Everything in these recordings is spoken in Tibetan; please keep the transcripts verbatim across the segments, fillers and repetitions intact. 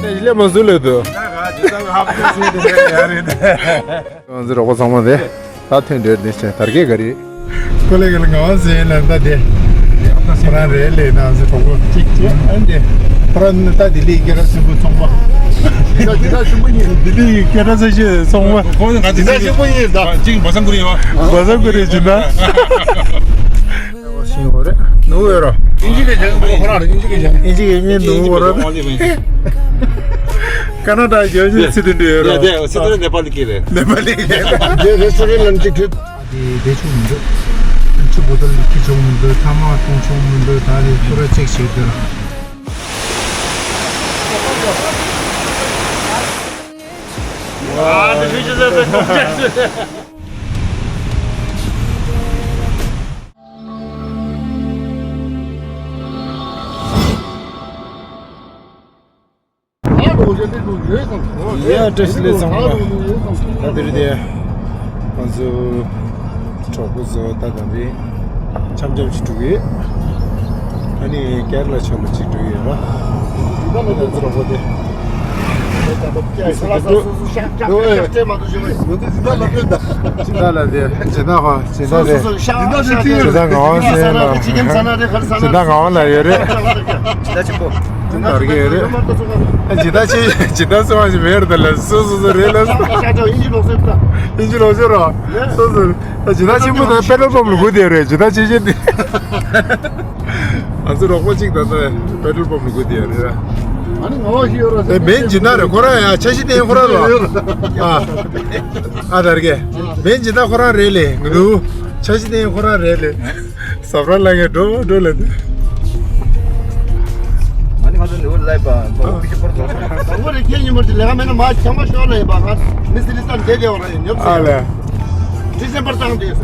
ལས་མ་བཟོ་ལས་དུ། ང་ཚོ་རོགས་པ་ཚང་མ་དེ་ད་ཐོན་འདྲེར་དེ་བྱས་དར་གས་ག་རེད། ཀོ་ལེ་ག་ལ་ང་ཟེར་ལ་ད་དེ་ཁོ་རང་རེད་ལས་ན་ཟེར་གྲོགས་པོ་གཅིག་གཅིག་ཨ་འདི་ཁོ་རང་ད་ལྡི་ལི་སྐད་གྲགས་ཆེན་པོ་ཚོང་པ། ལྡི་ལི་སྐད་གྲགས་ཆེ་ཤོས་ཚོང་པ། ཁོང་ང་ལྡི་ལི་ཆེན་པོ་ཡིན་ད། གཅིག་བ་སང་གུ་རི་ཡོད། བ་སང་གུ་རི་ཇི་ན། ཤིང་འོ་རེད། ནུ་འོ་རོ། ཨིན་ཇི་གི་ཇང་ཁོ་རང་ཨིན་ཇི་གི་ཇང་། ཨིན་ཇི་གི་ངའི་ནུ་འོ་རོ། ཀ་ན་ཌ་གི་ཨིན་ཇི་ཚིག་དེ་འདྲ་ཡོད་རོ། དེ་ཚིག་དེ་ནེ་པ་ལི་སྐད་རེད། ནེ་པ་ལི་སྐད་རེད། དེ་རེ་སོ་རེ་ལན་ཅིག་ཐུབ། དེ་དེ་ཆུ་མི་འདུག་ཆུ་བོ་ཏོ་ལི་ཁི་ཆུ་མི་འདུག་ཐ་མག་འཐུང་ཆུ་མི་འདུག་ད་དེ་ཁོ་ར་ཅིག་བྱེད་དེ་ར། ཨ་དེ་ཕི་ཅི་ཟེར་ཏེ། ཡ་བཀྲ་ཤིས་བདེ་ལེགས་ཚང་མ། ད་དེ་རིང་དེ་ང་ཚོ་གྲོགས་པོ་ཚོ་ད་དང་དེ་འཆམ་འཆམ་ཞིག་འགྲོ་གི་ཡོད། ཨ་ནི་ཀེ་ར་ལ་ཕྱོགས་ལ་ཅིག་འགྲོ་གི་ཡོད་ར། ད་ང་ཚོ་གྲོགས་པོ་དེ། ཇི་ལྟར་ལ་དེ་ཇི་ལྟར་ཧོ་ཇི་ལྟར་རེད། ཇི་ལྟར་ངག་དབང་ཟེར་ལ། ཇི་ལྟར་ངག་དབང་ལ་ཡོད་རེད། ཇི་ལྟར་ག་རེ་ཡོད་རེད། ཇི་ལྟར་ཆེ་ཇི་ལྟར་སོང་བ་ཞིག་མེད་རེད་ལ། སོ་སོ་སོ་རེད་ལ། ཨིན་ཇི་ལོག་ཟེར་རོ། སོ་སོ་ཇི་ལྟར་ཆེན་པོ་དང་པེ་ཊོལ་པམ་ལ་སྒུག་བསྡད་རེད། ཇི་ལྟར་ཆེ་ཆེ་འདི། ང་ཚོ་རོགས་པ་གཅིག་ད་ལྟ་པེ་ཊོལ་པམ་ལ་སྒུག་བསྡད་ཡོད་རེད། ཨ་ནི་ངོ་བོ་ཞིག་ཡོད་ར། དེ་མིན་ཇི་ལྟར་རེད། ཁོ་རང་ཡང་འཆར་གཞི་བཏིང་ཁོ་རང་རོ། ཨ་ཨ་དར་གས་མིན་ཇི་ལྟར་ཁོ་རང་རེད་ལེ། ང་ཚོ་འཆར་གཞི་བཏིང་ཁོ་རང་རེད་ལེ། ཟབ་ར་ལ་ངས་འགྲོ་འགྲོ་ལ་འདི། ཨ་ནི་ང་ཚོ་ནུ་ལའི་པ་པ་བུ་ཤི་པར་ཚོགས་སོང་། དང་པོ་རེ་ཁྱེད་ཉིན་མོ་དེ་ལས་ཀ་མེད་ན་མ་ཁྱང་མ་ཤོར་ལ་ཡིན་པ། ང་མི་སི་རི་སྟན་དེ་དེ་བ་ར་ཡིན་ཉོབ་ཨ་ལེ། ཌི་སེམ་པར་བཏང་དེ་ཡིན་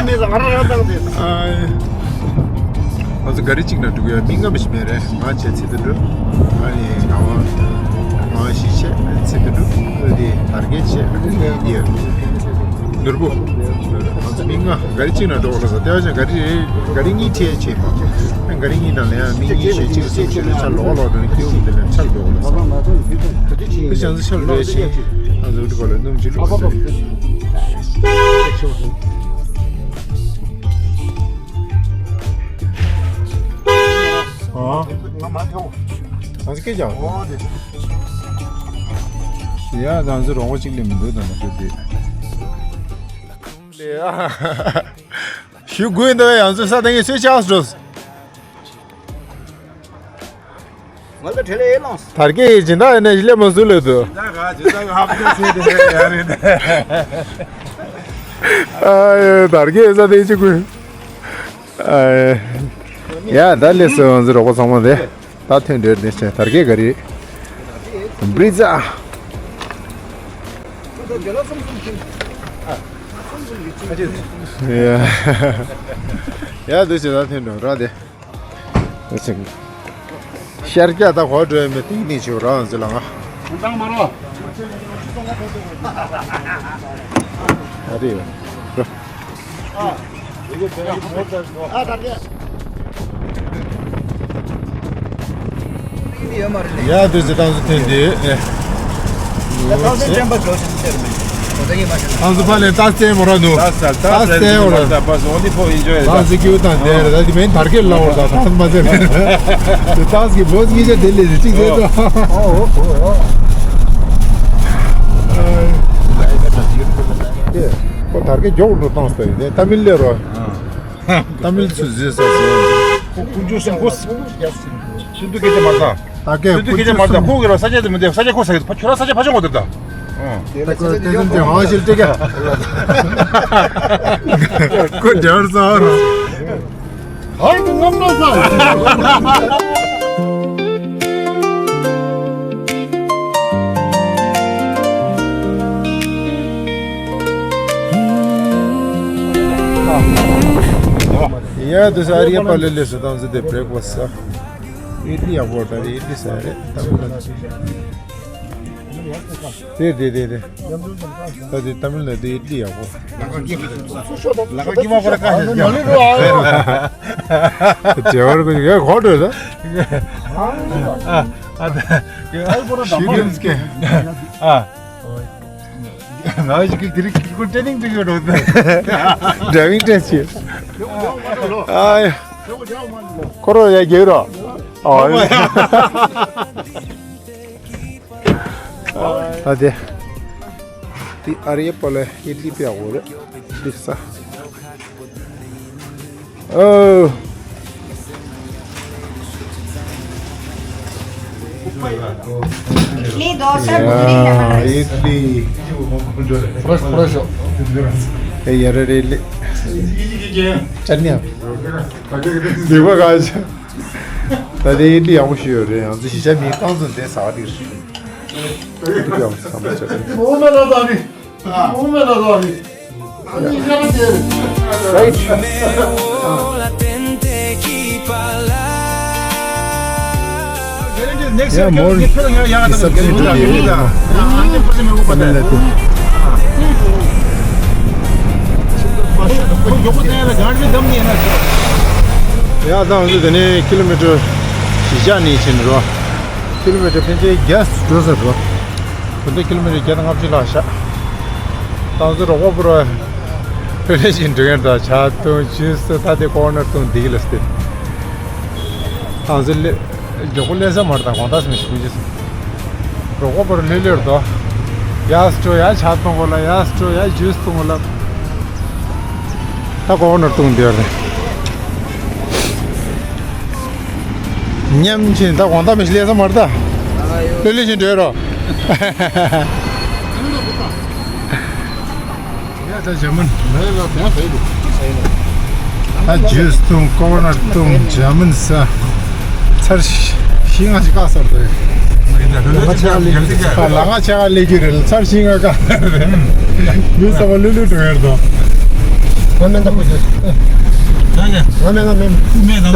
མེད་ལ་ང་ར་ར་བཏང་དེ། ཨ་ང་ཚོ་ག་རི་གཅིག་ན་འགྲོ་གི་ཡོད། མི་ལྔ་མི་ཞིག་མེད་རེད། ང་བྱས་ཚེ་དུ་འགྲོ། ཨ་ནི་ང་བ་ང་བ་ཞིག་བྱས་ཚེ་དུ་འགྲོ། ཨ་དེ་དར་གས་བྱས་ཨ་ནི་དེ་ཡོད། ནོར་བུ། ང་ཚོ་མི་ལྔ་ག་རི་གཅིག་ན་འགྲོ་གི་ལ་ས་ལྟེ་བ་ཅན་ག་རི་ག་རི་གཉིས་ཁྲལ་བྱེད་པ། ག་རི་གཉིས་ནང་ལ་ཡང་མི་གཉིས་བྱེད་གཅིག་གསུམ་བྱེད་ལ་ཆ་ལོག་ལོག་དང་སྐྱེ་བོ་མི་འདི་ལ་ཆ་ལོག་ལ་ས། དེ་ཅང་ཚོ་ཆ་ལོག་བྱེད། ང་ཚོ་འདི་ག་ལ་སྣུམ་གྱི་ལུག་ས། ཨ། ང་ཚོ་སྐད་ཀྱང་། ཡ་ང་ཚོ་རོང་བ་གཅིག་ལས་མི་འདུག་ད་ན་ཤོད་དེ། ཞུ་དགོས་འདུག་ཡང་ཚོ་ས་དེ་ངས་སུས་ཆགས་འགྲོ། ང་ཚོ་བྲེལ་ལེ་ལངས། དར་གྱི་སྦྱིན་བདག་ཡིན་ན་ཞི་ལས་མ་བཟོ་ལེ་འདུག་ད་ག་སྦྱིན་བདག་ག་ཧབ་ཏེ་ཟེར་དེ་ཡ་རེད། ཨ་དར་གྱི་ས་དེ་ཅི་དགོས། ཡ་ད་ལས་སུ་ང་ཚོ་རོགས་པ་ཚང་མ་དེ་ད་ཐོན་འདྲེར་དེ་བྱས་དར་གྱི་ག་རེད། བྲིས་ཚ། ཡ་ཡ་དུ་ཆེ་ད་ཐོན་འགྲོ་ར་དེ། ཤར་རྒྱག་ད་གོ་འགྲོ་ཡ་མེད་ཏིང་ཏིང་ཆེ་རང་ཟེར་ལ་ང་། ཨ་རེད། ཡ་དུ་ཟེར་ཏང་སུ་ཐོན་དུས། ཨེ། ད་ཏང་སེ་ཅན་པ་ཇོ་ཞིག་ཟེར་མེད། ཏང་སུ་ཕ་ལེ་ཏ་སེ་མོ་ར་ནུ། ཏ་སེ་ཏ་སེ་མོ་ར། ཏ་སེ་ཀྱུ་ཏང་དེ་ར་ད་དེ་མེན་དར་གེ་ལ་བར་ད་ཏང་སུ་མ་ཟེར། ཏ་སེ་གི་བོ་ངི་ཅ་དེ་ལེ་ཅིག་ཟེར་ཏོ། ཨོ་ཨོ་ཨོ། ཁོ་དར་གེ་མགྱོགས་འགྲོ་ཏང་སུ་དེ་ཏ་མིལ་ལེ་རོ། ཏ་མིལ་ཚུ་ཟེར་ས་ཟེར། ཁོ་ཀུན་སྤྱོད་སེམས་ཁོ། ཤིན་ཏུ་སྐད་ཆ་མ་ཟ། ད་གས་ཤིན་ཏུ་སྐད་ཆ་མ་ཟ། ཁོ་གི་ར་ས་ཆ་དེ་མི་འདུག་ས་ཆ་ཁོ་ཟ་གི་འདུག་ཁྱོད་ར་ས་ཆ་ཕ་ཆུང་གོ་དེ་ད། ད་ཁོ་དེ་ཙམ་ཅིག་ཧང་ཤིལ་སྤྲད་ག་ཁོ་འདྲ་བར་ས་ར། ཧང་དུ་ནམ་ན་ས། ཡ་དུ་ས་ཨ་རི་ཡ་པ་ལེ་ལེ་སུ་ཏང་ཟེར་དེ་བྲེག་ཕ་སི་ས། ཨི་ལི་ཡག་པོ་ད་རེད། ཨི་ལི་ས་རེད་ད་མི་ལ། དེ་དེ་དེ་དེ། ད་དེ་ཏ་མིལ་ནཱ་དུ་ཨིཌ་ལི་ཡག་པོ། ལ་ཀ་ཀི་མ་པ་ར་ཀ་ཞིག་ཀྱང་། ཇེ་བར་ཀུ་ཡ་གོ་འགྲོ་ད། ཨ་ཨ་ད་ཤི་རིམ་སྐད། ཨ་ང་ཞིག་གི་དེ་རིགས་ཀྱི་ཀུན་ཏྲེ་ནིང་དུ་ཡོད་རོགས། ཌ་རའི་ཝིང་ཊེ་སི་ཊི་བྱེད། ཨ་ཡ། ཁོ་རོ་ཡ་རྒྱག་རོགས། ཨོ་ཡ། ཨ་དེ། དེ་ཨ་རིའི་པོ་ལ་ཨིཌ་ལི་པེ་ཡག་པོ་རེད། དེ་ས། ཨོ། इडली, डोसा, पूरी है हमारे। इडली। फ्रेश, फ्रेश हो। ए, यार, इडली। चटनी आप। देखो, guys। ད་ལྟའི་ཨིཌ་ལི་ཡག་པོ་ཞིག་ཡོད་རེད། ང་ཚོ་གཞིས་ཆགས་མི་རྐང་ཚོ་འདི་ཟ་བ་འདི་རེད། ཨིཌ་ལི་ཡག་པོ་ཟ་མ་བྱས་རེད། Right. Next year, more reception to be. ཡ་ད་ང་ཚོ་དེ་ནས་ཀི་ལོ་མི་ཊར་བཞི་བརྒྱ་ནས་ཕྱིན་འགྲོ། ཀི་ལོ་མི་ཊར་ཕན་ཆད་བརྒྱ་འགྲོ་ས་འགྲོ། ད་ལྟ་ཀི་ལོ་མི་ཊར་བརྒྱ་དང་ལྔ་བཅུ་ལྷག་ཤག་ད་ང་ཚོ་རོགས་པ་པོ་ར་ལྷོད་ལྷོད་བཞིན་འགྲོ་མཁན་འདྲ། ཇ་འཐུང་ཇུས་ད་དེ་ཀོ་ནར་འཐུང་འདི་གི་ལ་སྟེ། ད་ང་ཚོ་ལེ་མགྱོགས་པོ་སླེབས་ས་མ་རེད། ད་དགོང་དག་སེམས་ཤིག་ཀུན་གྱིས་རོགས་པ་པོ་ར་ལྷོད་ལྷོད་རེད་དོ། ཡར་འགྲོ་ཡ་ཇ་འཐུང་གོ་ལ། ཡར་འགྲོ་ཡ་ཇུས་འཐུང་གོ་ལ། ད་ཀོ་ནར་འཐུང་འདི་རེད། ཉམས་ཆེན་ད་དགོང་དག་མི་ཤི་ལས་ས་མར་ད། ལོས་ལོས་ཤིན་འགྲོ་རོགས། ད་ཇ་མུན། ད་ཇུས་འཐུང་། ཀོ་ནར་འཐུང་། ཇ་མུན་ཟ། ཚར་བཞི་ལྔ་ཞིག་བཀག་ཚར་འདུག་ལ་ང་ཆ་ག་ལས་ཀྱི་རེད། ཚར་བཞི་ལྔ་བཀག་ཚར་རེད། མི་ཚང་མ་ལྷོད་ལྷོད་འགྲོ་ཡར་དང་། ང་མེད་ན་ཁོ་ཚོས། ང་མེད་ན་མེད། མེད་ན་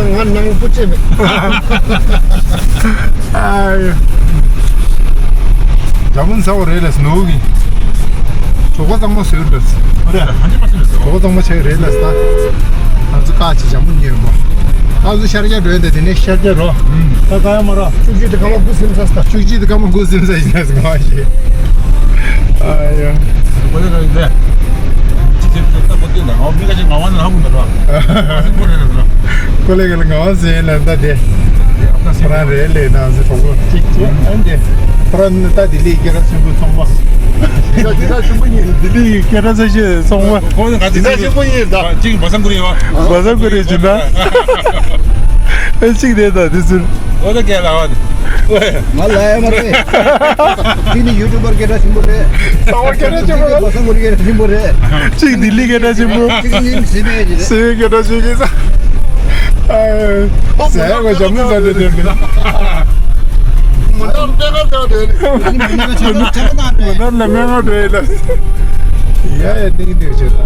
ང་ནང་པོ་ཅེ་མེད། ཨ་ཡ། ཇ་མུན་ཟ་བ་རེད་ལ་སྣོ་གི། གྲོད་ཁོག་གཙང་མ་བཟོས་འདུག་རེད། གྲོད་ཁོག་གཙང་མ་བྱས་རེད་ལ་ས། ང་ཚོ་ཁ་ཅིག་ཇ་མུན་ཉོས་མོ། ང་ཚོ་ཤར་རྒྱག་འགྲོ་ཡིན་ད། དེ་ནས་ཤར་རྒྱག་རོ། ད་ག་ཡ་མ་ར། བཅུ་གཅིག་དེ་སྐར་མ་དགུ་ཟིན་ས་ས། བཅུ་གཅིག་དེ་སྐར་མ་དགུ་ཟིན་ས་ཡིན་ས་ང་ཞེས། ཨ་ཡ། གོ་ལེ་ག་ཡིན་ཟེ། ཅི་ཅི་ད་གོ་དེ་ན་ང་མི་ག་ཅིག་ང་བ་ན་ཧ་གོ་ན་ར། ང་སི་གོ་རེ་ར། གོ་ལེ་ག་ལ་ང་བ་ཟེ་ལ་ད་དེ། ཁོ་རང་རེད་ལེ་ན་ཟེ་གྲོགས་པོ་གཅིག་གཅིག་ཨ་འདི། ཁོ་རང་ད་ལྡི་ལི་སྐད་གྲགས་ཆེན་པོ་ཚོང་པ། ལྡི་ལི་སྐད་གྲགས་ཆེ་ཤོས་ཚོང་པ། ཁོ་ཚོ་ག་ཚོད་ཆེན་པོ་ཡིན་ད། གཅིག་བ་སང་ཀུ་རེ་ཡོད། བ་སང་ཀུ་རེ་ཇི་འདྲ། ཨེ་གཅིག་དེ་ད་དེ་ཚུར། ཨོ་ད་སྐད་ལ་བ། ང་ལ་ཡ་མ་རེད། དེ་ནི་ཡུ་ཊུབ་པར་སྐད་གྲགས་ཆེན་པོ་རེད། ཚང་མ་སྐད་གྲགས་ཆེན་པོ་རེད། བ་སང་ཀུ་རེ་སྐད་གྲགས་ཆེན་པོ་རེད། གཅིག་ལྡི་ལི་སྐད་གྲགས་ཆེན་པོ། གཅིག་ཡིན་སྲིད་པའི་རེད། སྲིད་པའི་སྐད་གྲགས་ཆེན་པོ་རེད། ཨ། ཟས་གོ་ཇ་མུན་ཟ་དེ་དེ་མིན། མུན་ནག་སྨན་ཁང་དེ་རེད། མུན་ནག་ལ་སྨན་ཁང་དེ་ལ། ཡ་ཡ་ཏིང་ཏིང་བྱེད་ད།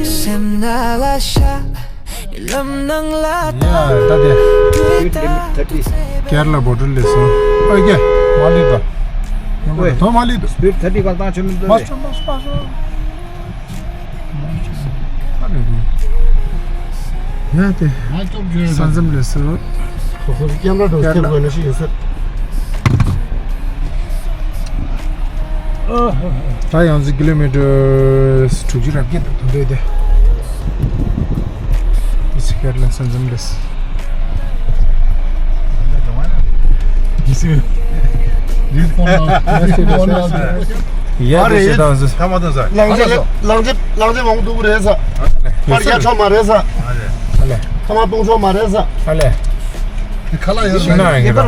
སེམས་ནང་ལ་ཤར། ལམ་ནང་ལ་ཡ་ད་དེ། Speed limit thirty. ཀེ་ར་ལ་བོ་ཊལ་ལས་སོང་། ཨོ་ཀེ། མ་ལུས་ད། ཡང་མ་ལུས་ད། མ་ལུས་ད། Speed thirty བར་བཏང་ཆོག་མི་འདུག་མ་ཆོག་མ་ཆོག་མ་ཆོག་ཡ་དེ། ས་མཚམས་ལས་སོང་། ཁྱེད་རང་ལ་ཁྱེད་དགོས་ན་ཞིག་ཡོད་ས། ད་ཡང་ཚིག་ཀི་ལོ་མི་ཊར་དྲུག་ཅུ་རེ་བརྒྱད་འདུག་འདོད་དེ། ཨིས་ཀེར་ལ་ས་མཚམས་རེད། ཡ་རེད། ལང་ཚེ་ལང་ཚེ་ལང་ཚེ་མང་པོ་འདུག་རེད་ས། ཕར་རྒྱ་ཆོག་མ་རེད་ས། ཁ་མ་གཏོང་ཆོག་མ་རེད་ས། ཁ་ལ་ཡོད་ཤིང་ནག་ཡིན་པ།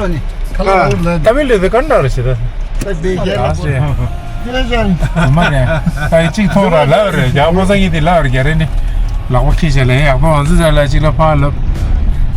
ཁ་ལ་ཡོད་ལ། ཏ་མིལ་ལུ་དེ་ག་འདྲ་རེད་ཟེར། ད་དེ་རྒྱ་ལ་ཨ་ཟེར། ཁྱེད་ཅག་མ་རེད། ད་ཡི་གཅིག་མཐོང་ར་ལབ་རེད། རྒྱ་མོ་ས་ཡིན་དེ་ལབ་རེད། རྒྱ་རེད་ནི། ལག་པ་ཁྱེར་བྱས་ལ་ཡག་པོ་ང་ཚོ་ཚ་ལ་གཅིག་ལ་ཕར་ལབ།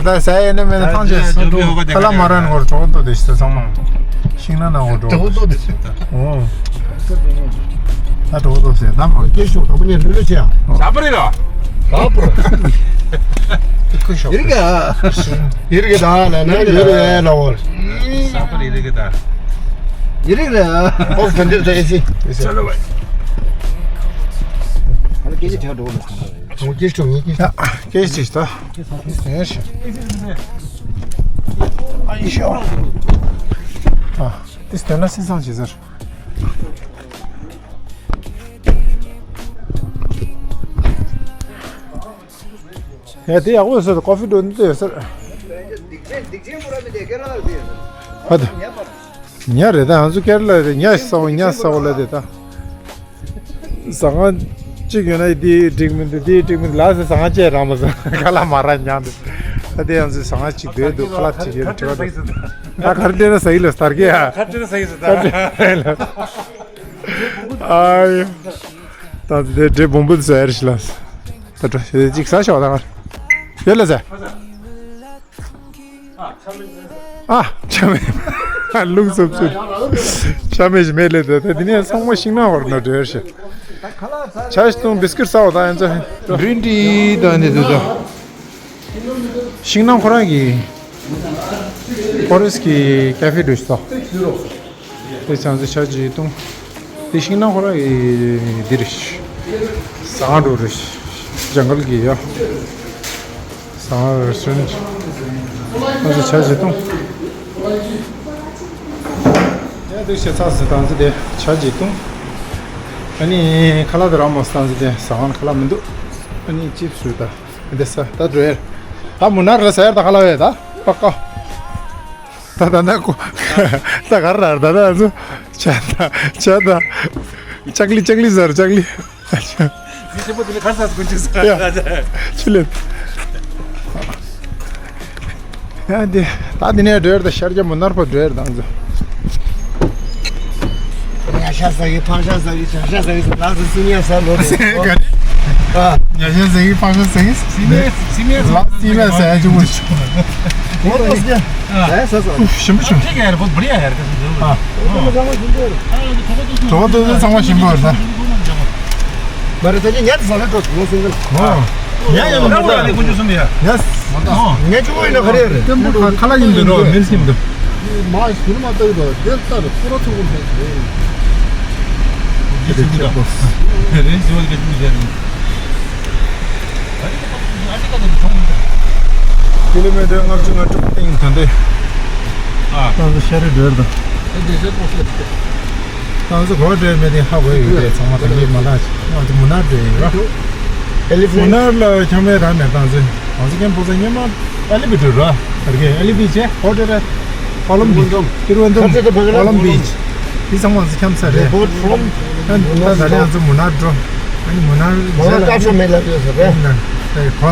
ད་ཟ་ཡས་ནི་མེད་ན་ཐང་ཆད་སོང་འདུག་ཁ་ལག་མ་རན་གོ་གྲོགས་ཏོ་དེ་ཤི་ཚང་མ་ཤིང་ནགས་ནང་གོ་གྲོགས་ཏོ་དེ་ཤི་ད། ཨོ། ད་གྲོགས་ཏོ་ཟེར་ད་མ་སྐྱེ་ཤོག་དང་པོ་ནས་ལུས་ལུས་བྱེད་ཡ། ཟ་པ་རེད་ལ། ཟ་པ་རེད། ཡིར་ག་ཡིར་ག་ད་ལ་ན་ཡོད་རེད་ལ་འོ། ཟ་པ་རེད་ཡིར་ག་ད། ཡིར་ག་ལ། ཨོ་ཕན་དེར་ད་ཨེ་སི། ཨེ་སི། ཨ་ལ་སྐད་ཆ་དྲི་བ་འགྲོ་གི་མེད། ཨོ་སྐད་ཆ་དྲི་བ་ངས་སྐད་ཆ། ཡ་སྐད་ཆ་ད། ཡར་ཤོག་ཨ་ཡི་ཤོག་ཨ་དེ་སྟོན་ན་སེམས་བཟང་བྱེད་ཟེར། ཡ་དེ་ཡག་པོ་ཡོད་ས་རེད། ཀོ་ཕི་འགྲོ་འདི་ཡོད་ས་རེད། ཧ་ད། ཉ་རེད་ད་ང་ཚོ་ཀེ་ར་ལ་རེད། ཉ་ཞིག་ཟ་འོ་ཉ་ཟ་འོ་ལ་དེ་ད། ཟ་ཁང་གཅིག་ཡོད་ན་དེ་འགྲིག་མི་འདུག་དེ་འགྲིག་མི་འདུག་ལ་ཟ་ཟ་ཁང་བཅས་རང་མ་ཟ་ཁ་ལག་མ་རག་ཉག་འདུག་ད་དེ་ཡང་ཚོས་ཟ་ཁང་གཅིག་བསྡད་འདུག་ཁ་ལག་ཅིག་ཡོད་ན་དྲི་བ་འདུག་ད་ག་རེ་སྟེར་ན་ཟ་ཡི་ལ་སྟར་གི་ཡ། ག་རེ་སྟེར་ན་ཟ་ཡི་ཟ་ད། ཨ་ཡོ། ད་དེ་འདྲའི་བོང་བུ་ཟ་ཡར་ཤི་ལ། ད་འགྲོ་ཞེས་གཅིག་ཟ་ཤོག་ད་གར། ཡོད་ལ་ཟ། ཨ་ཆ་མེད། ལུག་སོབ་སོབ། ཆ་མེད་ཞིག་མེད་ལས་ད་ད་དེ་ནས་ཚང་མ་ཤིང་ནགས་བར་ན་འགྲོ་ཡར་ཤི། ཆ་ཞིག་བཏུང་བིས་ཀིར་ཟ་འོ་ད་ཡན་ཚ། གྲིན་ཊི་ད་ནི་དུ་ད། ཤིང་ནགས་ཁོ་རང་གི་ཕོ་རེ་སི་ཊི་གི་ཀ་ཕེ་འགྲོ་ཤི་ད། དེ་ཚང་ཚེ་ཆ་ཅིག་བཏུང་། དེ་ཤིང་ནགས་ཁོ་རང་གི་འདི་རེད། ཟ་ཁང་འགྲོ་རེད། ཇང་གལ་གྱི་ཡ། ཟ་ཁང་རེ་སི་ཊོ་རན་ཊི། ཚང་ཚེ་ཆ་ཅིག་བཏུང་། ཡ་དེ་ཤེས་ཚ་ཟེར་ཐང་ཚེ་དེ་ཆ་ཅིག་བཏུང་། ཨ་ནི་ཁ་ལག་དེ་རང་མ་ཟ་ཐང་ཚེ་དེ་ཟ་ཁང་ཁ་ལག་མི་འདུག་ཨ་ནི་ཅིབ་སུ་ད། འདི་ས་ད་འགྲོ་ཡར། ད་མུ་ནར་ལ་ཟེར་ད་ཁ་ལ་བས་ད་པ་ཀ་ད་ད་ད་ཀོ་ད་ག་ར་ད་ད་ཚོ་ཆ་ད་ཆ་ད། ལྕགས་ལི་ལྕགས་ལི་ཟེར་ལྕགས་ལི། མི་ཆེན་པོ་དེ་ནི་གར་ས་སུ་ཀུན་ཅིག་ས་ཡ། ཆི་ལེ། ཡ་འདི་ད་འདི་ནས་འགྲོ་ཡར་ད་ཤར་རྒྱ་མུ་ནར་པ་འགྲོ་ཡར་ད་ཚོ། ཤ་ཟ་གི་ཕག་ཤ་ཟ་གི་བྱ་ཤ་ཟ་གི་ཟེར་ལགས་སོ་སི་ནི་ཡ་ཟ་ལོ་རེད། ག་རེ། ཨ། ཉ་ཤ་ཟ་གི་ཕག་ཤ་ཟ་གི། སི་ནི་ཡ་སི་ནི་ཡ་ལགས་སི་ནི་ཡ་ཟ་ཡ་ཅིག་པོ། ངོ་ལོག་སི་ཨ་ཟ་ཟ། ཞིམ་པོ་བྱུང་། ཨ། གྲོགས་པོ་ཚོ་ཚང་མ་ཞིམ་པོ་རེད་ད། མ་རེད་ད་ཅི་ཉལ་ཟ་ལ་འགྲོ་ངོ་སེང་གེ། ཨོ། ཉལ་ཡོད་མ་རེད། ཉལ་ཉལ་ཆུང་ཡིན་ན་ག་རེ་རེད། ཁ་ལག་ཡིན་འདུག་རོ་མིན་སྐྱིན་འདུག་མ་ཞུ་མ་ལྟ་གི་འདུག་དེ་ལྟ་རུ་ཁོ་ར་ཚོ་ཀུན་ཕེབས་རེད། དེ་རེད་ཆེ་པོ། དེ་རེད་ཟེར་བ་ག་ཅི་མི་ཟེར་རེད། ཀི་ལོ་མི་ཊར་ལྔ་བཅུ་ང་དྲུག་སྟེང་ད་འདི། ཨ། ད་ཚོ་ཤ་རི་འགྲོ་ཡོད་དོ། ད་ཚོ་གོ་འགྲོ་མེད་དེ་ཧ་གོ་ཡོད་དེ་ཚང་མ་ད་འདི་མ་ལགས་ང་ཚོ་མུ་ནར་འགྲོ་ཡོད་ར། ཨེ་ལི་ཕེན། མུ་ནར་ལ་ཁྱམས་མེད་ར་མེད་ད་ཚོ་ང་ཚོ་ཀེམ་པོ་ས་ཉི་མ། ཨ་ལི་བི་ཊར་ར། ཨ་ལི་བི་ཊར་ཅེ་ཧོ་ཊེལ་ར། པ་ལོམ་བིཆ། ཏི་རུ་ཝན་ཏམ། པ་ལོམ་བིཆ། དེ་ཚང་མ་ཚོ་འཁྱམ་ས་རེད། Report from ད་ད་ལན་ང་ཚོ་མུ་ནར་འགྲོ། ཨ་ནི་མུ་ནར་མུ་ནར་ཀ་ཆོ་མེ་ལ་ཡོད་ས་རེད། ཨེ་གོ།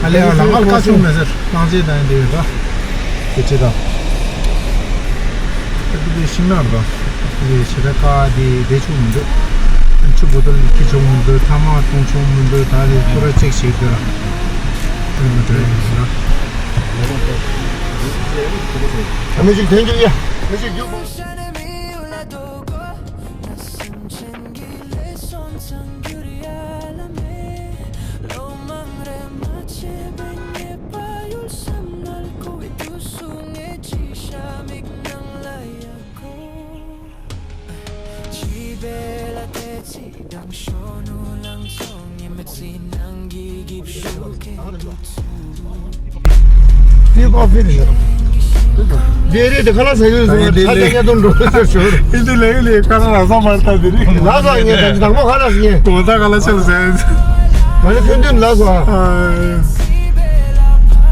ཨ་ལེ་ཨ་ལ་ཨ་ཀ་ཆོ་མེ་ཟེར་ལང་རྗེས་དང་འདི་ཡོད་ད། དེ་ཅི་ད། ཨ་དེ་ཤིང་ནགས་ར། དེ་ཞེ་དྲག་དཀའ་དེ་བསྡད་ཆོག་མི་འདུག་ཆུ་བོ་ཏོ་ལི་ཁྱི་ཆོག་མི་འདུག་ཐ་མག་གཏོང་ཆོག་མི་འདུག་ད་རེས་ཁོ་ར་ཅེག་བྱེད་དེ་ར། ཨ་མི་འགྲོ་ཡ་ཡིན་ར། ཨ་མི་ཞིག་ཐོན་རྒྱུ་ཡ། མི་ཞིག་རྒྱུག་དེའི་ཀོ་ཕི་རེད། ལྡེ་རེད་དེ་ཁ་ལག་ཟ་གི་ཡོད་ཟེར་བ་ཁ་ལག་ཉལ་དུ་འགྲོ་ཟེར་ཞོར། ཨིན་དུ་ལེ་ལེ་ཁ་ལག་ར་ས་མར་ལྟ་དེ་རེད། ལ་ས་ངས་ད་ཅི་དང་པོ་ཁ་ལག་ཟ་ངས། གོ་ད་ཁ་ལག་ཆལ་ཟེར། ང་ནི་ཐོན་དུས་ལ་ས།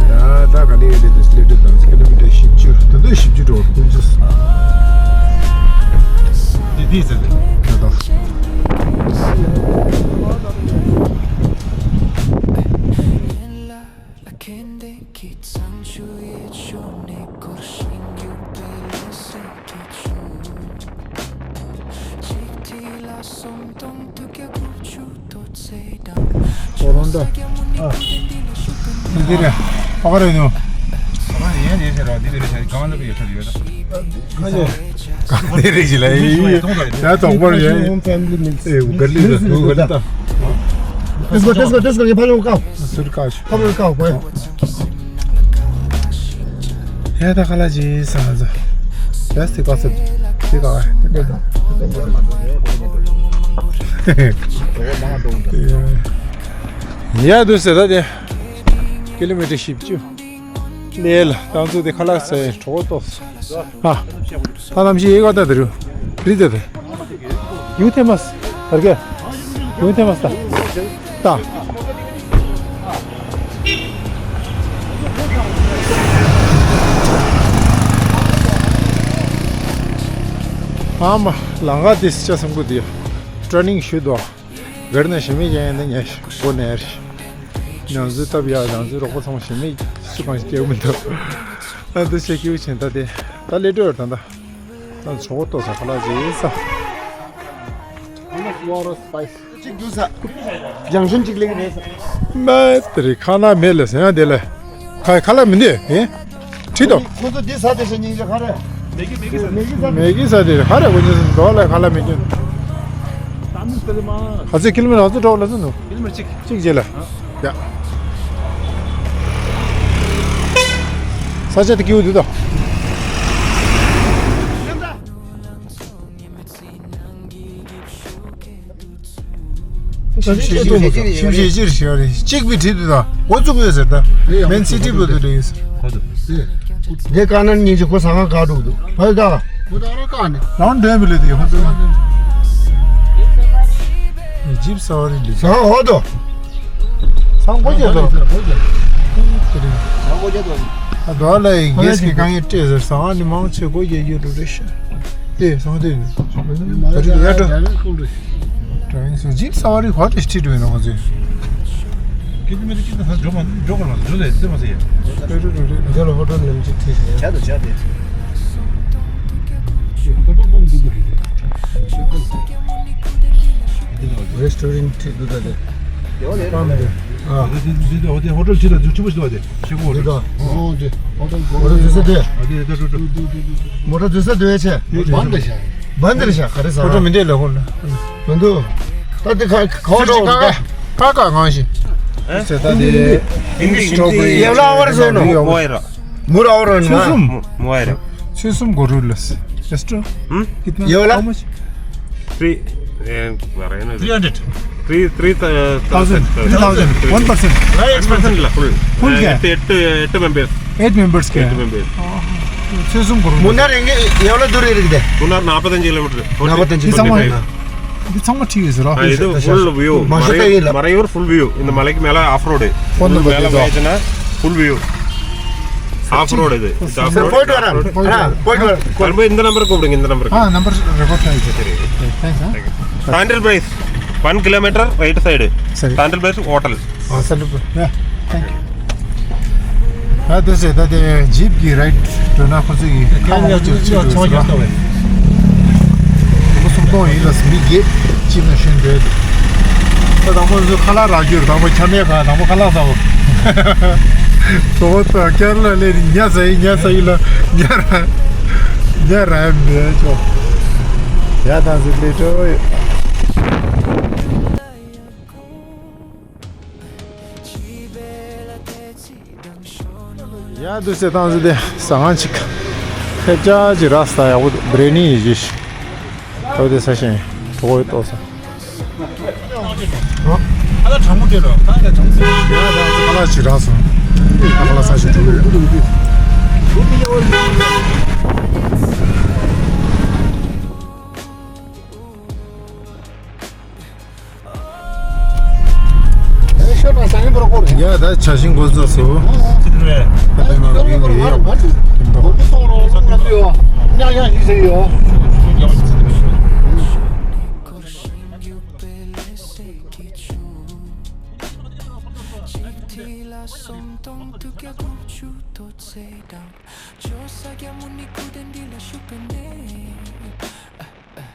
ཡ་ད་ག་ནས་ཡོད་དེ་སླེབས་དུས་དང་ཀི་ལོ་མི་ཊར་བཞི་བཅུ་ད་དུང་བཞི་བཅུ་འགྲོ་ཀུན་ཅི། དེ་དེ་ཟེར་དེ། ད་ད། ཨོ་རོང་འདྲ། ཨ། འདི་རེད། ཨ་ག་རེ་ཡིན་ནོ། ཨ་ཡིན་ཡིན་ཟེར་རོ། འདི་འདི་རེད་ཟེར་གང་ལ་བུད་ཡོད་ཐག་ཡོད་ད། གང་འདི་རེད་ཟེར་ལ་ཡིན་ཡིན། ད་དོག་པར་ཡོད། ཨེ་ག་ལི་ད་ག་ལི་ད། Let's go, let's go, let's go. ངས་ཕ་ལོང་ཀའོ། ཟུར་ཀའོ། ཕ་ལོང་ཀའོ་གོ། ཧེ་ད་ཁ་ལག་ཅིག་ཟ་ང་ཚོ། ཡ་སི་ཀ་སི་ཏི་ཀ་བ། ཡ་དུ་ཟེར་ད་དེ། ཀི་ལོ་མི་ཊར་བཞི་བཅུ། ལས་ལ་ཏང་ཚུ་དེ་ཁ་ལག་ཟ་ཡིན་གྲོགས་ཏོག་ས། ཨ། ད་ལམ་ཞིག་ཡེ་ག་ད་དེ་རུ། རི་དེ་དེ། ཡུ་ཐེ་མ་སི། བར་གེ། ཡུ་ཐེ་མ་སི་ད། ད། ཨ་མ། ལང་ག་དེ་སི་ཆ་སམ་གུ་དེ། ཊྲེ་ནིང་ཞུ་དོ། གར་ན་ཞི་མི་ཡང་ཡང་ན་ཉ་ཤི་གོ་ནེ་རི། ནང་ཚུ་སྟབས་ཡག་ནང་ཚུ་རོགས་པ་ཚང་མ་ཞི་མི་སུ་གང་ཞིག་སྐྱེ་བོ་མི་འདུག་ཨ་འདུ་བྱེད་སྐྱེ་བོ་ཆེན་ད་དེ། ད་ལེ་ཏྲོ་ཡོད་ད་ད། ད་ཆོག་ཏོ་ས་ཁ་ལག་ཅིག་ས། གཅིག་རྒྱུ་ས། ལྗང་ཞུན་གཅིག་ལེགས་རེད་ས། མ་དེ་རི་ཁ་ན་མེད་ལ་ཟེར་ཡང་དེ་ལ། ཁ་ཁ་ལག་མི་འདི་ཨེ། ཁྲིད་དོ། ཁོ་ཚོ་འདི་ས་དེ་ས་སྙིང་རྗེ་ཁ་རེད། མེ་གི་ས་དེ་ཁ་རེད་གོ་ཉེ་ས་འགྲོ་ལ་ཁ་ལག་མེད་ཀྱི། ཁ་ཚོད་ཀི་ལོ་མི་ཊར་ང་ཚོ་འགྲོ་ལ་ཚོད་འདུག་ཀི་ལོ་མི་ཊར་གཅིག་གཅིག་རྗེས་ལ། ཡ། ས་ཆ་དེ་སྐྱིད་པོ་འདུག་ད། ཞིབ་ཞིབ་ཅིར་ཞིབ་ཞིབ་ཅིར་ཞིབ་རེ་གཅིག་པའི་བྲིས་འདུག་ད། འགོ་བཙུགས་ཡོད་ཟེར་ད། མེན་སི་ཊི་བུ་དུ་འདྲ་ཡོད་ཟེར། འདི་དཀའ་ན་སྙིང་རྗེ་ཁོ་ཟ་ཁང་བཀག་འགྲོ་གི་འདུག་ཕ་ཡི་བཀག་རང་འདོན་མི་ལོས་དེ་ཧོ་ཙི་ཇིབ་ས་བ་རི་ལི་ཟ་ཧོ་དོ། སང་གོ་ཅེ་དོ། ཨ་དོ་ལ་ཡི་གེས་ཀྱི་གང་ཡི་སྤྲད་ཟེར་སང་ཨ་ནི་མང་ཆེ་གོ་ཡེ་ཡོད་འགྲོ་རེ་ཤ། ཏེ་སང་ཏེ་ནི་ད་རི་ཡ་དྲ། དྲ་ཡིན་སོ་ཇིབ་ས་བ་རི་ཧོ་ཏེ་ཤི་ཏི་ཡིན་ནོ་ང་ཚོས། ཀི་ཏི་མེ་ཏི་ཀི་ཏི་ཧ་འཇོག་མ་འཇོག་ག་ལ་འཇོག་ལས་ཏེ་མ་ཟེར་ཡ། ཏེ་རུ་རུ་རུ་འདི་ལ་ཧོ་ཏེ་ནམ་ཅི་ཏི་ཟེར་ཡ། བྱ་དོ་བྱ་ཏེ། ཧོ་ཏེ་པོ་འདི་གི་རེད། रेस्टोरेंट ठीक दुदा दे। काम दे। हाँ। दे, दे, दे, दे, होटल, होटल ठीक है, जो चुप से दे, शेको होटल। दुदा। हाँ, दे। होटल को। होटल जैसे दे। हाँ, दे, दे, दे, दे। मोटा जैसे दे छे। बंद है शायद। बंद है शायद, अरे साहब। होटल में दे लो, होटल। बंदो। ताते खा, खा लो। का, का, का, कहाँ से? हैं? से ताते। हिंदी, हिंदी। ये वाला और सुनो। मोएरा। मुरा और ना। सुसुम। मोएरा। सुसुम को रूल। जस्ट। हम्म? कितना? ये वाला? How much? Three, eh, three hundred. Three, three thousand. Three thousand. One person. One person ला, full. Full क्या? Eight, eight, eight members. Eight members क्या? Eight members. सुसुम को रूल। मुन्ना रेंगे, ये वाला दूर है किधर? मुन्ना नापतंज किलोमीटर। नापतंज किलोमीटर। இது செம்ம டீ வயசு. இது full view. Marayoor, Marayoor full view. இந்த மலைக்கு மேல ஆஃப் ரோடு. ஃபோன் நம்பர் மேல போயிடுச்சுன்னா ஃபுல் வியூ. ஆஃப் ரோடு இது. இது ஆஃப் ரோடு. போயிட்டு வரேன். போயிட்டு வரேன். வரும்போது இந்த நம்பருக்கு கூப்பிடுங்க, இந்த நம்பருக்கு. ஆ, நம்பர் ரெக்கார்ட் ஆயிடுச்சு. சரி. Thanks. Sandal price one kilometre right side. சரி. Sandal price hotel. ཨ་ས་ལུ་པ། ཡ། ཐེང་ཀྱུ། ཨ་དེ་ཟེར་ད་དེ་ཇིབ་ཀྱི་རའིད་འགྲོ་ན་ཁོ་ཚོ་གི་ཁ་མང་པོ་ཅིག་ཅིག་འགྲོ་ཟེར་བ། ཁོ་སུམ་སྟོང་ཡིན་ལ་མི་བརྒྱད་ཅིག་ན་ཤོན་འདོད། ད་དང་པོ་ཚོ་ཁ་ལག་རག་རྒྱུར་དང་པོ་ཁྱམས་ཡས་ཁ་དང་པོ་ཁ་ལག་ཟ་བོ། དོ་ད་ཀྱར་ལ་ལེ་ཉ་ཟ་ཡི་ཉ་ཟ་ཡི་ལ་ཉ་ར་ཉ་ར་མེད་ཅོ། ཡ་ད་ཟི་ལེ་ཅོ། ཡ་དུ་སེ་ཏང་ཟི་དེ་ཟ་ཁང་ཅིག་ཐེབས་ཆག་ཅིག་རག་ས་ཡག་པོ་འདུག་བྲེ་ནི་ཡི་ཞིག་ཏོ་དེ་ས་ཞིང་ཏོ་ཡི་ཏོ་ས། ཁ་ལག་ཅིག་རག་སོང་། ཁ་ལག་ས་ཞིང་ཏོ་ཡི། ཡ་ད་ཆ་ཤིང་འགོ་བཙུགས་སོ།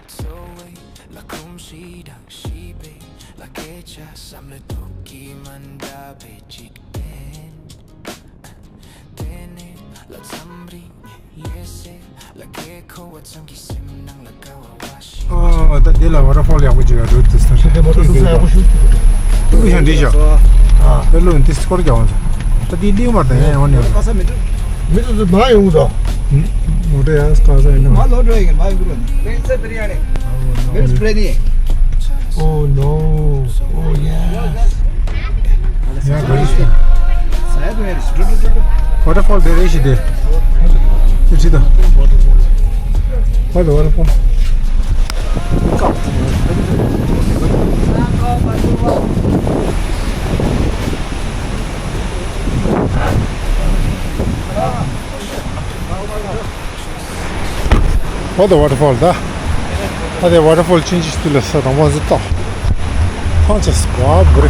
འཚོ་བའི་ལ་ཁུམ་ཞིག་དང་ཤི་བའི་ལ་སྐད་ཆ་བསམ་བློའི་ཐོག་གི་མ་འདྲ་བའི་འཇིག་རྟེན། དེ་ནས་ལ་མཚམས་རིང་ཡེ་སེ་ལ་ཁེ་ཁོ་བ་ཙམ་གྱི་སེམས་ནང་ལ་དགའ་བ་བ་ཞིག་ཨ་ད་འདི་ལ་ཝ་ཊར་ཕོལ་ཡག་པོ་ཅིག་ཡོད་འདུག་དེ་ས་ཞིག་དེ་མོ་ཏོ་ས་ཡག་པོ་ཞིག་འདུག་ཏུ་ཤ་འདི་ཤ་ཨ་དེ་ལོ་འདི་སྐོར་རྒྱག་འོང་ད་འདི་ལིའུ་མར་དང་ཡང་ཡོང་ནས། མི་ཚོ་ཚོ་མ་ཡོང་དོ། མོ་ཊ་ཡང་སྐ་ས་ཡིན་ན། མ་ལོ་འགྲོ་ཡིན་མ་ཡོང་གི་རོ། Where's the biryani? Where's biryani? Oh no. Oh yes. Yeah, very sweet. Waterfall there is there. You see the what the waterfall? What the waterfall ད། ད་དེ་ཝ་ཊར་ཕོལ་ཆུང་ཆུང་ཞིག་ལ་ས་དང་པོ་ཟིག་ཏོ། ཐང་ཆེ་སི་བ་བུ་རེ།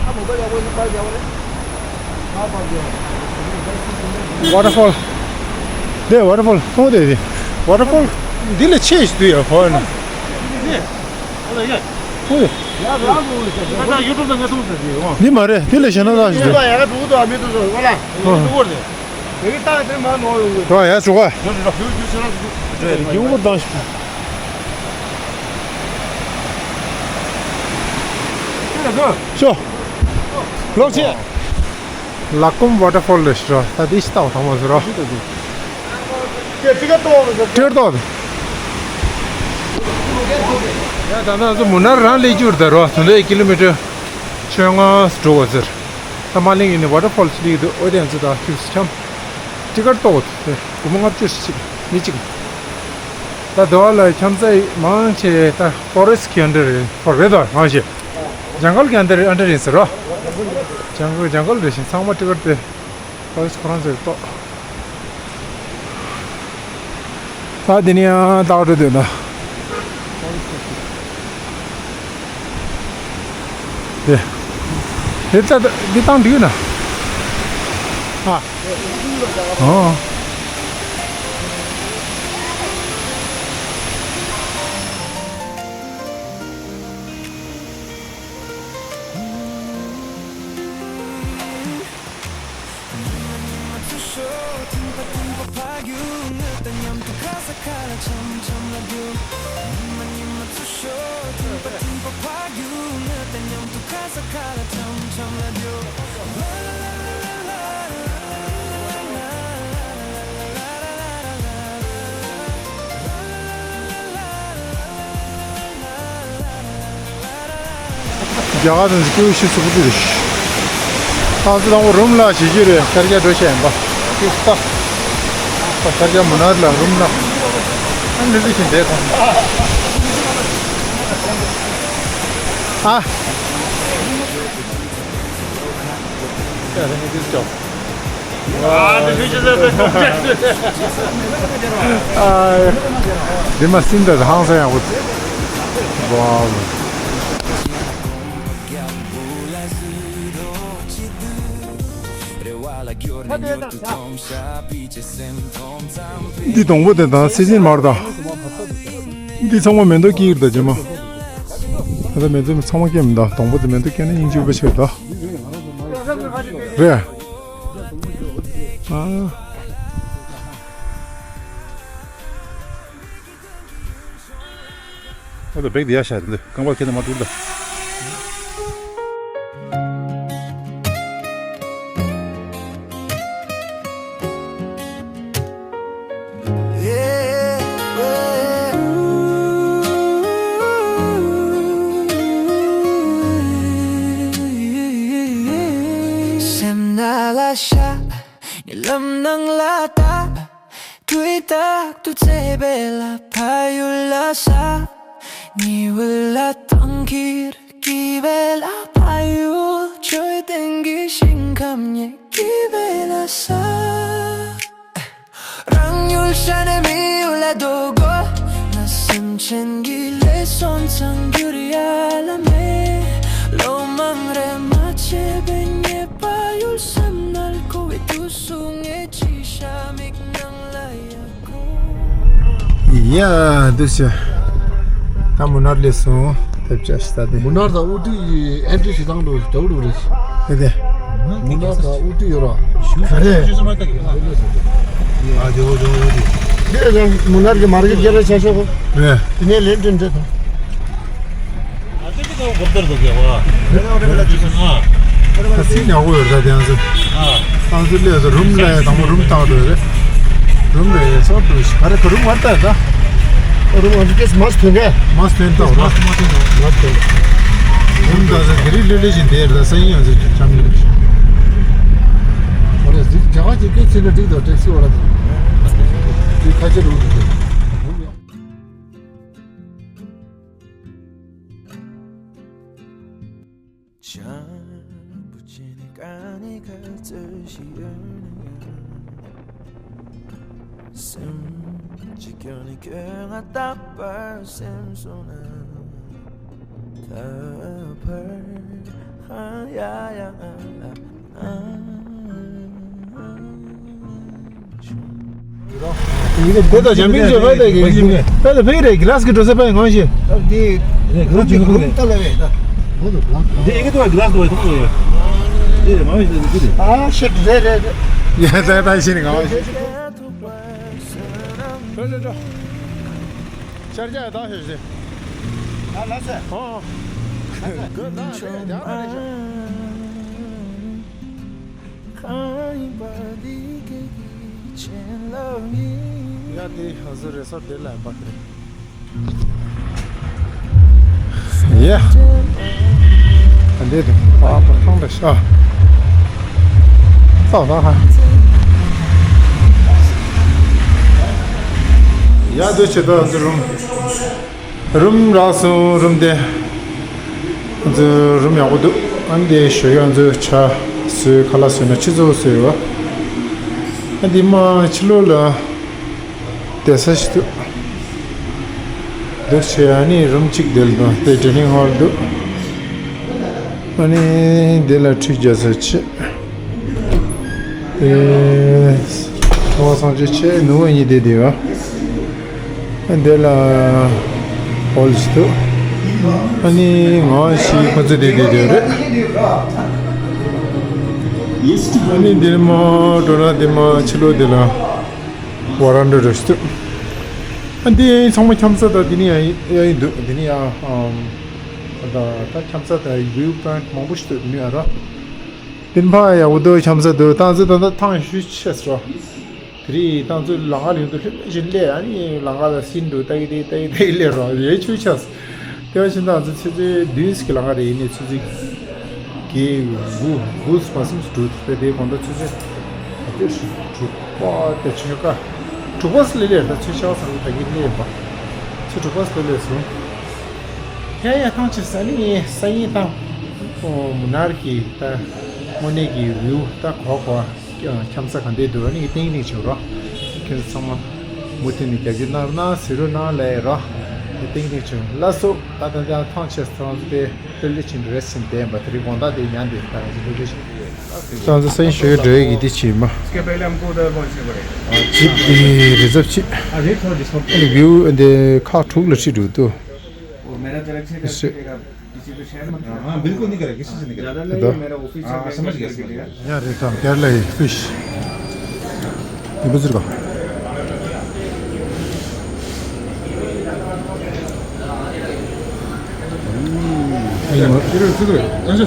ཨ། ཝ་ཊར་ཕོལ། དེ་ཝ་ཊར་ཕོལ་མཐོང་དེ་དེ། ཝ་ཊར་ཕོལ་འདི་ལས་ཆེ་ཞིག་འདུག་ཡ་ཧོ་ན། ཨོ་ཡ། འདི་མ་རེད་འདི་ལས་གཞན་ན་ལ་ཞིག་འདུག་ར་ཡ་ཞོག་ག་ཡུང་བུར་དང་ཞིག་ཤོ། ལོག་ཆེ། ལ་ཀུམ་ཝ་ཊར་ཕོལ་ལ་ཤི་ར། ད་དེ་ཤི་ཏའོ་ཐང་མ་ཟེར་ར། ཏེར་ཏོ་ཏེ། ཡ་ད་ནང་ཚོ་མུ་ནར་རང་ལས་རྒྱུར་ད་རོ་དོན་དེ་ཀི་ལོ་མི་ཊར་ཆོས་ལྔ་འགྲོ་བ་ཟེར། ད་མ་གླིང་ཡིན་ནི་ཝ་ཊར་ཕོལ་ལིག་དུ་ཨོ་དེ་ཚོ་ད་ཁྱུག་སི་འཁྱམ། ཏི་ཀར་ཏོག་ཏེ་སྒོར་མོ་ལྔ་བཅུ་ཞིག་མི་གཅིག་ད་དོ་ལ་འཁྱམ་ས་མང་ཆེ་ད་ཕོ་རེ་སི་ཊི་གི་ཨན་ཌར་རེད། ཕོ་རེ་སི་ཊི་མང་ཆེ་ཇང་གལ་གྱི་ཨན་ཌར་ཨན་ཌར་ཡིན་ཟེར་རོ། ཇང་གལ་ཇང་གལ་རེད་ཤིང་ཚང་མ་ཏི་ཀར་ཏེ། ཕོ་རེ་སི་ཊི་ཁོ་རང་ཚོའི་ཏོག་ད་འདི་ནས་ཡང་ལྟག་འགྲོ་འདོད་ན། དེ། དེ་ལྟ་འདི་བཏང་འདུག་ན། ཨ། ཨོ། རྒྱ་གར་དང་སྐྱེ་བོ་ཤི་སུ་གུ་དུ་རེད། ཨ་ཙི་དང་པོ་རུམ་ལ་བྱེད་རྒྱུ་རེད། ཤར་རྒྱག་འགྲོ་བྱས་ཡིན་པ། ཤར་རྒྱག་མུ་ནར་ལ་རུམ་ལ། ཨ་འདི་འདི་བཞིན་བསྡད་དང་། ཨ། ཡ་རེད་མི་འདུག་ཅོག་ཨ་འདི་མི་ཤེས་ཟེར་ཏེ་ཐུག་ཅེས། ཨ། འདི་མ་སིན་ད་ཧང་སང་ཡག་པོ། ཝའོ། འདི་སྡོང་པོ་དེ་དང་སི་སིན་མར་དང་། འདི་ཚང་མ་མེ་ཏོག་སྐྱེ་གི་རེད་ད་རྗེས་མ། ད་ལྟ་མེ་ཏོག་ཚང་མ་སྐྱེ་མི་འདུག་སྡོང་པོ་དེ་མེ་ཏོག་སྐྱེ་ན་སྙིང་རྗེ་པོ་ཆེ་ད། རེད། ཨ། ཨ་ད་བེག་དེ་ཡར་བཞག་འདི་རྐང་པ་ཁྱེར་ནས་མར་འགྲོ་ད། སེམས་ནང་ལ་ཤར། ཉེ་ལམ་ནང་ལ་ལྟ། དུས་རྟག་ཏུ་བརྩེ་བའི་ལ་ཕ་ཡུལ་ལ་ས། ཉི་འོད་ལ་གཏམ་ཁྱེར། སྐྱིད་པའི་ལ་ཕ་ཡུལ། ཆོས་ལྡན་གྱི་ཞིང་ཁམས་ཉེ། སྐྱིད་པའི་ལ་ས། རང་ཡུལ་ཤར་ནས་མི་ཡུལ་ལ་འགྲོ་དགོས། ང་སེམས་ཅན་གྱི་ལས་སོན་ཚང་འགྱུར་ཡ་ལ་མེད། ལོ་མང་རེ་མ་བྱས་པའི་ཉེ་ཕ་ཡུལ་སེམས་ནང་འཁོར་བའི་དུས་སུ་ངས་ཅི་བྱ་མིག་ནང་ལ་ཡ། ཡ་འདུག་ཤ། ད་མུ་ནར་སླེབས་སོང་། ཐེབས་ཆ་ཞིག་ད་དེ། མུ་ནར་དང་ཨུ་ཏི་ཨེན་ཊི་བྱེད་སྟངས་འདྲ་བོ་འདྲ་བོ་རེད། དེ་དེ། མུ་ནར་དང་ཨུ་ཏི་ཡོད་ར། ག་རེ། ཨ་ཇོ་ཇོ་ཡོད་དེ། དེ་རང་མུ་ནར་གྱི་མར་གེ་སྐད་ཆ་ཆ་ཤོག་གོ། རེད། དེ་ནས་ལན་ཏྲན་ཏྲན་དང་། ཨ་ཙི་ཉག་པོ་ཡོད་ད་དེ་ཡང་ཚོ། ཨ་ཚོ་སླེབས་སོང་། རུམ་ལ་ཡ་དང་པོ་རུམ་བཏང་འགྲོ་རེད། རུམ་ལ་ཡ་སོགས་འགྲོ་ཞིག་ག་རེ་ག་རུམ་བར་ལྟ་ད། རུམ་ཨ་ཚོ་ཀེས་མ་སི་ཐོན་གས། མ་སི་ཐོན་ད་ར། མ་སི་ཐོན་ད། རུམ་ད་ཚོ་དེ་རིང་ལྷོད་ལྷོད་བཞིན་བསྡད་རེད་ད། སང་ཉིན་ཡང་ཚོ་འཆམ་ཉམས་ཤིག་ཨ་རེ་ཟིག་རྒྱ་གར་གྱི་སྐད་ཚིག་ལ་འགྲིག་ད། ཊེག་སི་བ་ལ་དེ་ཁ་ཆེ་རུ་འགྲོ་གི། རུམ་ཡང་། བྱང་བུ་ཅན་ཀ་ནི་ཁ་ཚོད་ཞིག་ཡོད་ན་ཡང་། སེམས་ཀྱི་སྐྱོན་ནི་ཁྱོད་ང་རྟག་པར་སེམས་སོང་ན། ད་བར་ཧ་ཡ་ཡ་ང་ལ། དེ་དང་འཇམ་པིང་ཅོ་ཕ་དེ་གི་ཕ་དེ་ཕ་རེད། གི་ལ་སི་གི་འགྲོ་ས་ཕ་ཡི་ངོ་ཤེས། དེ་གི་ལ་སི་གི་འགྲོ་ས་ཕ་ཡི་ངོ་ཤེས། དེ་ཡི་གི་དུ་གི་ལ་སི་གི་ཐོག་ཡོད། དེ་མ་ཡོད་དེ་དེ། ཨ་ཤེས་རེད་རེད་རེད། ཡ་ད་ད་ཤེས་ནི་ངོ་ཤེས། འགྲོ་འགྲོ་འགྲོ། ཤར་རྒྱག་ད་ཤེས་ཤེས། ཨ་ལ་སེ། ཨོ། ཡ་དེ་ཧ་ཟུ་རེ་སོ་དེ་ལ་བག་རེད། ཡ། ཨ་འདི་དུ་པ་པ་ཐང་རེ་ཤ། ཙག་ཙག་ཧ། ཡ་དུ་ཆེ་ད་ཟུ་རུམ། རུམ་རག་སོང་། རུམ་དེ་ང་ཚོ་རུམ་ཡག་པོ་འདུག་ཨ་འདི་ཞོགས་ཀས་ང་ཚོ་ཇ་བཟོས། ཁ་ལག་བཟོས་ན་ཆུ་ཚོད་བཟོས་ཡོད། ཨ་འདི་མ་ཕྱི་ལོགས་ལ་བསྡད་ས་ཞིག་འདུག་འདུག་བྱས་ཨ་ནི་རུམ་གཅིག་དེ་ལ་འདུག་དེ་ཌའི་ནིང་ཧོལ་འདུག་ཨ་ནི་འདི་ལ་ཁྲུས་རྒྱག་ས་བྱས། ཨེ། ཐོག་སང་ཆུ་ཆེ་ནུ་བོ་གཉིས་དེ་དེ་བ། ཨ་འདི་ལ་ཧོལ་ཞིག་འདུག་ཨ་ནི་ང་ཞིག་ཁོ་ཚོ་དེ་དེ་དེ་རེད། ཨ་ནི་འདིར་མ་འགྲོ་ན་དེ་མ་ཕྱི་ལོགས་དེ་ལ་ཝ་རན་ཌ་རེད་ཞིག་འདུག་ཨ་འདི་ཚང་མ་འཁྱམ་ས་དང་འདི་ནི་ཡང་ཡང་འདུག་འདི་ནི་ཡང་ཨམ། ད་ད་འཁྱམ་ས་དང་view point མང་པོ་ཞིག་འདུག་འདི་ནི་ཡང་ར། འདི་ཕ་ཡག་པོ་འདུག་འཁྱམ་ས་འདུག་ཏང་ཙི་ད་ད་ཐང་ཤུ་ཆེས་རོ། དེ་རིང་ཏང་ཙི་ལང་ཀ་ལ་ཡོང་དུས་ལྷོད་ལྷོད་ཅིག་སླེབས། ཨ་ནི་ལང་ཀ་ལ་སིན་འདུག་ལྟ་གི་དེ་ལྟ་གི་དེ་སླེབས་རོ་ཡེ་ཆུ་ཆེས། དེ་བ་ཕྱིན་ད་ང་ཚོ་ཆུ་ཚོད་བདུན་ཙམ་གྱི་ལམ་ཁ་རེད། ཡིན་ནའི་ཆུ་ཚོད་བརྒྱད་དགུ་དགུ་མ་ཟིན་དྲུག་དེ་དེའི་དགོང་དག་ཆུ་ཚོད་ད་ལྟའི་དྲུག་པ་དེ་ཆུ་ཚོད་ཀ་དྲུག་པ་ཙམ་ལ་སླེབས། ད་ཆུ་ཚོད་ཆ་ཚང་གི་ད་གིན་སླེབས་པ་ཆུ་དྲུག་པ་ཙམ་ལ་སླེབས་སོང་། ཡ་ཡ་ཐང་ཆད་ས་ནི་ས་ཡིན་ཐང་མུ་ནར་གྱི་ད་དངོས་གནས་ཀྱི་view ད་གོ་གོ། འཁྱམ་ས་ག་འདྲས་འདུག་ཨ་ནི་ཏིང་ཏིང་བྱོས་རོགས། ཁྱེད་ཚོ་ཚང་མ་མུ་མཐུད་ནས་རྒྱབ་སྐྱོར་གནང་རོགས་གནང་། གཟིགས་རོགས་གནང་ལབ་ཡ་རོགས། ཏིང་ཏིང་བྱོས་ལགས་སོ། ད་ད་ད་ཐང་ཆད་ཐང་དེ་ལྷོད་ལྷོད་ཕྱིན་རེས་ཕྱིན་བསྡད་པ་དེ་རིང་དགོང་དག་དེ་ཉལ་འདུག་ད་ང་ཚོ་ལྷོད་ལྷོད་ཕྱིན། ད་ང་ཚོ་སེམས་ཤོད་འགྲོ་ཡི་འདི་ཕྱིན་མ། इसके पहले हमको उधर पहुंचने पड़ेगा। ཅིག་དེ་རི་ཛབ་ཅིག view འདི་ཁག་དྲུག་ལ་ཁྲིད་འགྲོ་འདུག वो मेरा तरफ से कर दीजिएगा, किसी को शेयर मत करना। हाँ, बिल्कुल नहीं करेगा, किसी से नहीं करेगा। ज़्यादा नहीं, हाँ, मेरा ऑफिस से हाँ, समझ गया, समझ गया। यार, ये तो केरला ही फिश। ये बुजुर्ग। ང་ཚོ་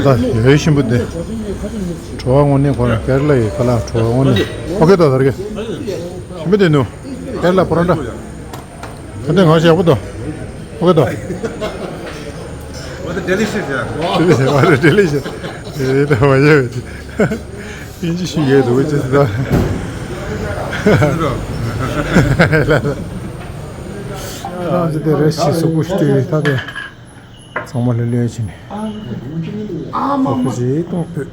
ད་ཡོད་ཤིན་པོ་འདི་བྲོ་བ་ངོ་ནས་གོ་ན་ཀེར་ལ་ཡི་ཁ་ལག་བྲོ་བ་ངོ་ནས་ཨོ་ཁེ་ད་ད་རྒྱ་ཤིན་པོ་འདི་ནུ་ཀེར་ལ་པོ་རོ་འདྲ། ད་ལྟ་ང་ཞིག་ཡག་པོ་འདུག་ཨོ་ཁེ་ད། What a delicious, yeah. Delicious, what a delicious. དེ་ད་མ་ཡོད་ཅི། ཨིན་ཇི་ཤིག་ཡོད་འདུག་ཅི་ད། ལ་ལ། ང་ཚོ་དེ་རེ་ཞིག་སུ་ཀུ་ཤི་ཏི་ད་དེ། ཚང་མ་ལྷོད་ལྷོད་བྱས་ནས་ཨ་མ་མ། ཨོ་ཁེ་ཅིག་གཏོང་ཕོད།